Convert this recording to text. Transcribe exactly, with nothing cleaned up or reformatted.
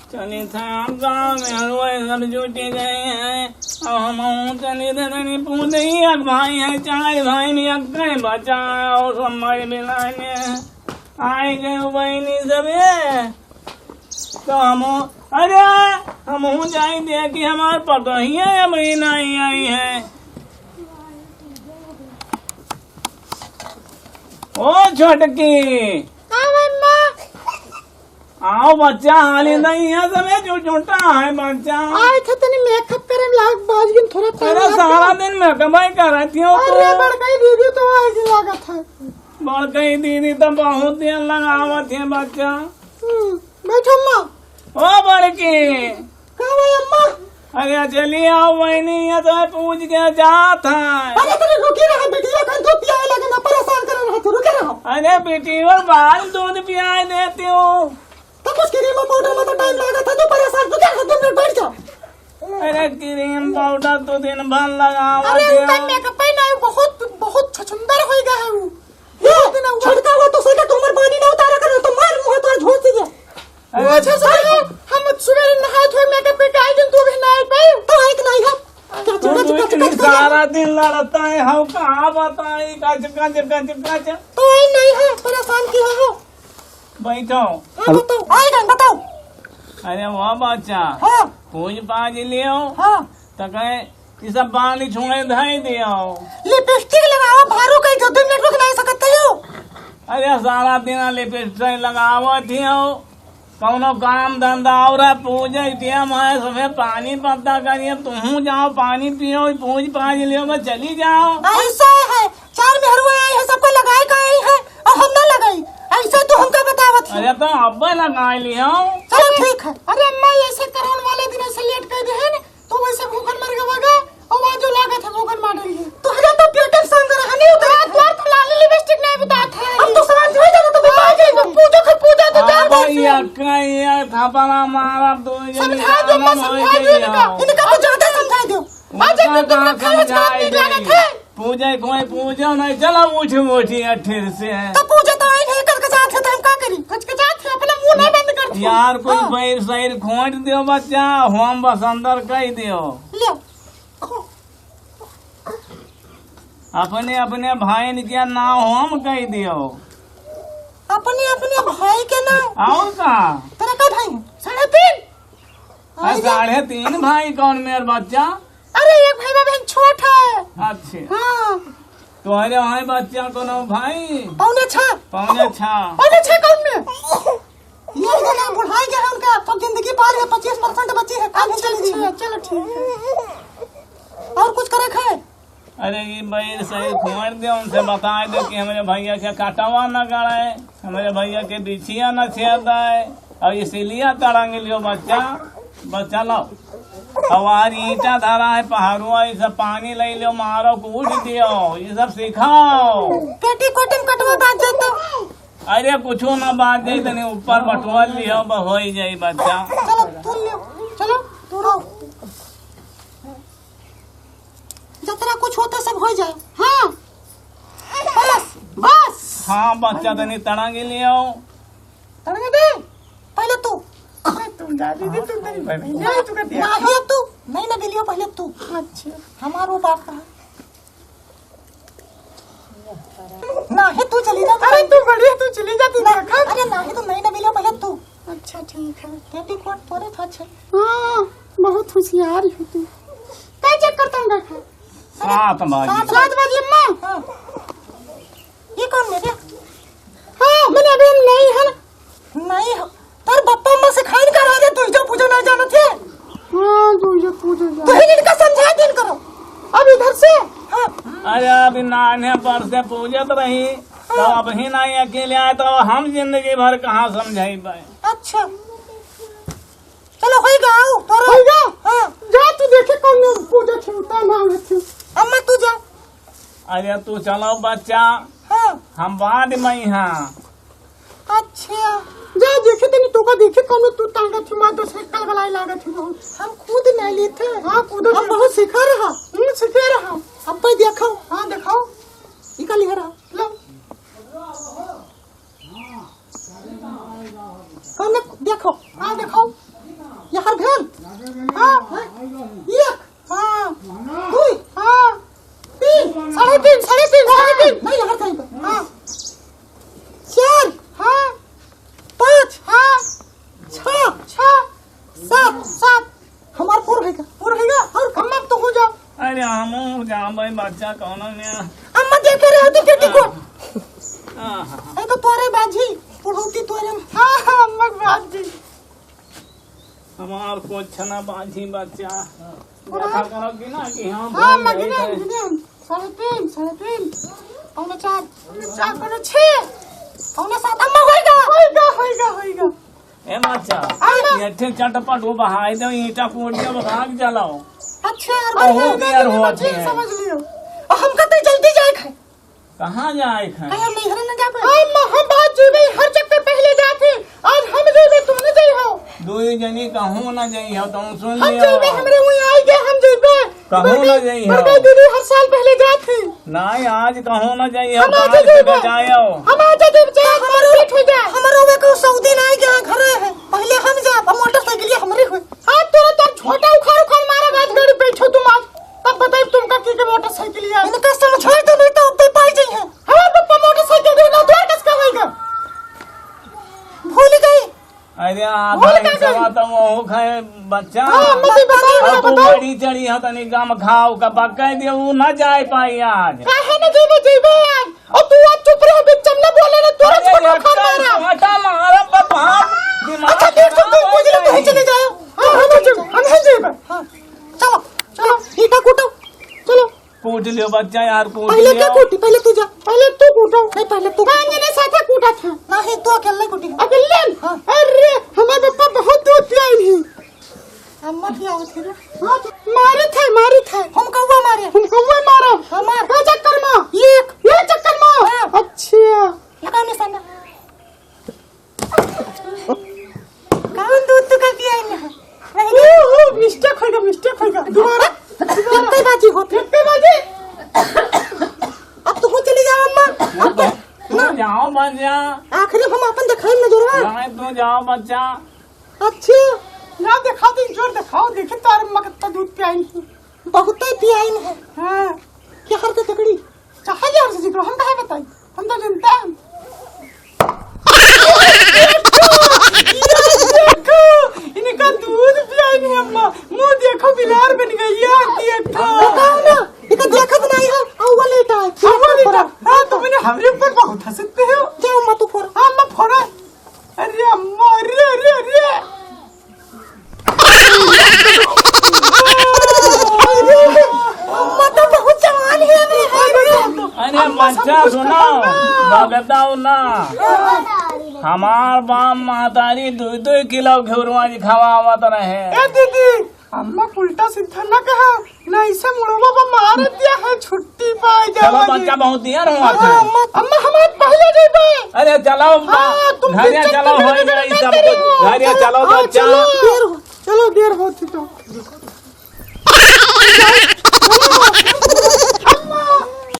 चली थे हम गाँव में हलवाई सब जुटी गए हैं। अब हम चली थे तनी पूछी, एक भाई है, चार भाई में एक कहीं बचा है और सब मर मिला में आए गए बहनी सबे। तो हम, अरे, हम जाई देखी हमार पतोहिया अबही नहीं आई है। ओ छोटकी। का मम्मा? आओ बच्चा, हाली नहीं है समय जो छोटा है बच्चा। आए थे तनी मेकअप करे में लाग बाज गिन थोड़ा तेरा सारा दिन मेकअप ही करती हो तो। अरे बड़कई दीदी तो आए के लागत है। बड़कई दीदी तो बहुत दिन लगावत है बच्चा। हम्म, बैठो अम्मा। ओ बड़की। का भाई अम्मा? अरे चली आओ बहनी, ये तो है पूछ के जात है। अरे तनी रुकी रहा बेटी, अखन दूध पियाए लगे ना, परेशान करे रहा तू, रुके रहो। अरे बेटी, और बाल दूध पियाए देती हूँ। तो कुछ क्रीम और पाउडर में तो टाइम लागत है, तू परेशान, रुके रहो, दो मिनट बैठ जाओ। अरे क्रीम पाउडर तो दिन भर लगावत अरे है। उनका मेकअप ही नहीं, बहुत, बहुत छछुंदर होई गया है वो। ये दिन हुआ। छोटका हुआ तो सोचा तुम्हार बानी ना उतारा करो, तो मार मुँह तो झोंक दिया। अरे। अच्छा, सर, हम सुबह नहाए धोए मेकअप करके आए, दिन तू भी नहाए पाए। तो आए कि नहीं है? तू, तू इतनी सारा दिन लड़ता है, हम कहाँ बताई, कच, कच, कच, कच। तो आई नहीं है, परेशान की हो। बैठो। हाँ, बताओ, आए गए, बताओ। अरे वाह बच्चा। हाँ। पूछ पाछ लियो। हाँ। तो कहे, ये सब बाली छुए धई दियो। लिपस्टिक लगाओ, भारू कहीं जो दो मिनट रुक नहीं सकते हो। अरे सारा दिन लिपस्टिक लगावत ही हो, कौनो काम धंधा और है, पूजे टेम है, सबे पानी पत्ता करिए, तुहू जाओ पानी पियो, पूछ पाछ लियो, बस चली जाओ। ऐसा है, चार मेहरुआ आई है, सबको लगाए का आई है, और हम ना लगाई, ऐसा तो हमका बतावत है। अरे तो अब लगाए लियो। चलो ठीक है। अरे अम्मा, ऐसे करौन वाले दिन ऐसे लेट कर दे है ना, तो वैसे भूखन मर गवा गा, और वहाँ जो लागत है भूखन मार रही है। तोहरा तो पेटन संग रहा नहीं उतरा। हाँ, तोहर तो लाली लिपस्टिक नहीं बुतात है। अब तो सांझ हो जाना तो बुता जाएगा। पूजा के पूजा तो आ जा भैया, कहीं ये थपड़ा मारब तो ये समझा दो, निशाना मैं हो समझा गई दो इनका। हो। इनका तो ज्यादा समझा दो। आज उनका एक दिन तुम्हारा कहाँ खाना खाना समझाए नहीं लागत दे। है। पूजे कोई पूजे नहीं, चला उठ उठी है फिर से। तो पूजा तो आई नहीं, कचकचात है तो हम का करी? कचकचात है, अपना मुंह नहीं बंद करती। यार कोई हाँ। बैर सैर खोट दियो बच्चा, होम बस अंदर कह दियो। ले। अपने अपने भाईन के नाम होम कह दियो। अपने अपने भाई के नाम? और का? तेरा का भाई? साढ़े तीन। अरे अरे। साढ़े तीन भाई कौन मेर बच्चा? अरे एक भाई बा बहन छोट है। अच्छे। हाँ। तोहरे वहाँ बच्चा कोनो भाई? पौने छह। पौने छह। पौने छह कौन में? ये जना बुढ़ाई गया है उनका, सब जिंदगी पार है, पच्चीस परसेंट बची है, काम अच्छा, चल रही है। अच्छा, चलो ठीक है। और कुछ करे खाए? अरे ये बैर सही खोट दे, उनसे बताए दे कि हमरे भैया के कटवा न गड़े, हमरे भैया के बिछिया न छेद है, और इसीलिए तड़ंग लियो बच्चा, बच्चा लाओ। हमार ईंटा धरा है पहाड़ुआ, ये सब पानी ले लियो, मारो कूट दियो, ये सब सिखाओ। पेटी कोटम कटवा बात जाता। अरे कुछो ना बात जाई, तनी ऊपर बटवा लियो, बस होई जाई बच्चा। चलो तू लियो, चलो तू रहो। जतरा कुछ होता सब हो जाए। हाँ। बस, बस। हाँ, बच्चा तनी तड़ंग लियो। तड़ंग दे। पहले तू। अरे, तुम जा दीदी, तुम नहीं भाई, नहीं, तू कर दिया। ना है तू, नहीं ना बिलियो, पहले तू। अच्छा। हमारो बात कहा। ना है तू चली जा। अरे, तू बड़ी है, तू चली जा, तू ना, देखा। अरे, ना है तू नहीं ना बिलियो, पहले तू। अच्छा, ठीक है। पेटीकोट तोरे था, अच्छा। हाँ, बहुत होशियार है तू। का चेक करता हूँ, देखा। सात बजे। सात बजे, अम्मा। हाँ। ये कौन है क्या? हाँ, मैंने अभी नहीं है ना। नहीं हो। तोर बप्पा अम्मा सिखाइन करा दे, दुइजो पूजो नहीं जानत है। हाँ, दुइजो पूजो जान। तो ही इनका समझा दिन करो। अब इधर से। हाँ। अरे, अभी नान्हे पर से पूजत रही, तो हाँ। अब ही नहीं अकेले आए, तो हम जिंदगी भर कहाँ समझाई पाए? अच्छा। चलो, होई गा, आओ, तोरो। होई गा? हाँ। जा, तू देखे कौन पूजा छूटा मांगत है। अम्मा, तू जा। अरे, तू चलो बच्चा। हाँ। हम बाद में ही हाँ। अच्छा। जा, देखे तनी तोका देखे कौन तू तांगा छुमा दूसरे कलगलाई लागत है बहुत। हम कूद नहीं लेते। हाँ, कूदो हम से। बहुत सिखा रहा। हम्म, सिखा रहा। अब भाई देखो। हाँ, दिखाओ। निकाल लिया रहा। लो। कौन देखो? हाँ, देखो। हमहू जाबे बच्चा कौनो में। अम्मा देखे रहे तो पेटीकोट। आहा। ए तो तोरे बाजी, बुढ़ौती तोरे। हाँ, हाँ, अम्मा के बाजी। हमार कुछ ना बाजी बच्चा। देखा करो कि ना कि हम हाँ, भूल अम्मा गए गिने, थे। गिने। साढ़े तीन, साढ़े तीन। पौने चार, पौने चार, पौने छह। पौने सात, अम्मा होइगा। होइगा, होइगा, होइगा। ए बच्चा, अम्मा। ये ठे चटपट वो बहाई दो, ईंटा कूट के भाग चलाओ। अच्छा, यार, अहो, बढ़िया हो गया, यार, तुम हो अच्छी गया। समझ लियो। और हमका तो जल्दी जाए खाए। कहाँ जाए खाए? अरे, नैहरे न जा पाए। अम्मा, हम बात जीबे, हर चक्कर पहले जाते, आज हम जीबे, तुम न जाई हो। दुई जनी कहूँ न जाई हो, तुम सुन हम लियो। जीबे, हमरे वहीं आई गए, हम जीबे। कहूँ न जाई हो। बड़का दीदी हर साल पहले जात ही। नहीं, आज कहूँ न जाई हो, हम आज काल से जाइबे। बजायो। हम आज जाइबे, चाहे हमरो, मारपीट हो जाए। हमरो वे को सऊदी ना आई गया, घरे है। पहले हम जा, अब मोटरसाइकिल ये हमरे होई। आज तोरा तो छोटा उखाड़ उखाड़ मारा, आज गाड़ी बैठो तुम आज। तब बताई तुमका की के मोटरसाइकिल ये। इनका समझा दो, नहीं तो अब तो पाई जाई है। हमार पप्पा मोटरसाइकिल दे ना, द्वार कस का होइगा? भूल गई। अरे, भूल आधा गए। हिस्सा तो वो खाए बच्चा। हाँ, मत ही बताओ, अब ना तू बताओ। बड़ी चढ़ी हो, तनी गम खाओ, का पक्का दे, वो ना जाए पाई आज। काहे ना जीबे, जीबे आज? और तू आज चुप रह, बीच में ना बोले ना, तोरा अरे, छोटा लड़का खान मारा। छोटा मारा, पर बाप दिमाग अच्छा, देख, खराब तू हो कुछ नहीं, जाए। कहीं चले जाओ। हाँ, हम ही जीबे, हम ही जीबे। हाँ, चलो, चलो, ईटा कूटो, चलो। कूट लियो बच्चा यार, कूट पहले लियो। क्या कूटी? पहले तू जा। पहले तू कूटो। नहीं, पहले तू कूटो। जने साथे कूटा था? नहीं, तू अकेले कूटी। अकेले? हाँ। अरे, हमार पप्पा बहुत दूध पियाई नहीं। अम्मा पियावत है ना? हाँ, तो मारे थे, मारे थे। हम कौवा मारे। हम कौवा मारा। हमार। दो चक्कर में। एक। एक चक्कर में। हाँ। अच्छा। लगा निशाना। कौन दूध तू का पियाई ना? ओ, ओ, mistake होइगा, mistake होइगा। दोबारा, दोबारा। एकई बाजी होत है। एकई बाजी। अब तू चली जाओ अम्मा। अब तू, तू ना। जाओ बच्चा। आखिरी हम अपन दिखाई नजरवा। नहीं, तू जाओ बच्चा। अच्छा। ना दिखाओ तो जोर दिखाओ, देखी तो अम्मा कितना दूध पियाई है। बहुते पियाई है। हाँ। क्या हर तो तगड़ी। चाहे यार से जिक्र, हम काहे बताई? हम तो जनता हैं। देखो, इनका दूध पियाई नहीं अम्मा। मुंह देखो, बिलार बन गई यार, देखो। बताओ ना, इनका देखत नहीं है, अव्वल लेटा है। अव्वल लेटा। हाँ, तुमने हमरे ऊपर बहुत हंसते हो। जाओ अम्मा, तू फोड़। हाँ, अम्मा फोड़ा। अरे अम्मा, अरे, अरे, अरे। अम्मा तो बहुत जवान है बे। अरे अम्मा बच्चा सब कुछ सुनो, खत्म है। बगदाओ ना। हमार बाप महतारी दुई दुई किलो घिउरवा जी खवावत रहे। ए दीदी, अम्मा उल्टा सीधा ना कहा, ना इसे मुड़वा पर मार दिया है, छुट्टी पाए चलो जावा बच्चा, जी। बहुत देर हुआ हाँ, था। अम्मा, अम्मा, हम आज पहले जइबे। अरे चलो, हाँ, तुम घरे पिक्चर चलो, के हो बारे में जाई नहीं सब करियो। कुछ। घरे चलो हाँ, बच्चा। चलो। देर हो, चलो, देर हो चुका।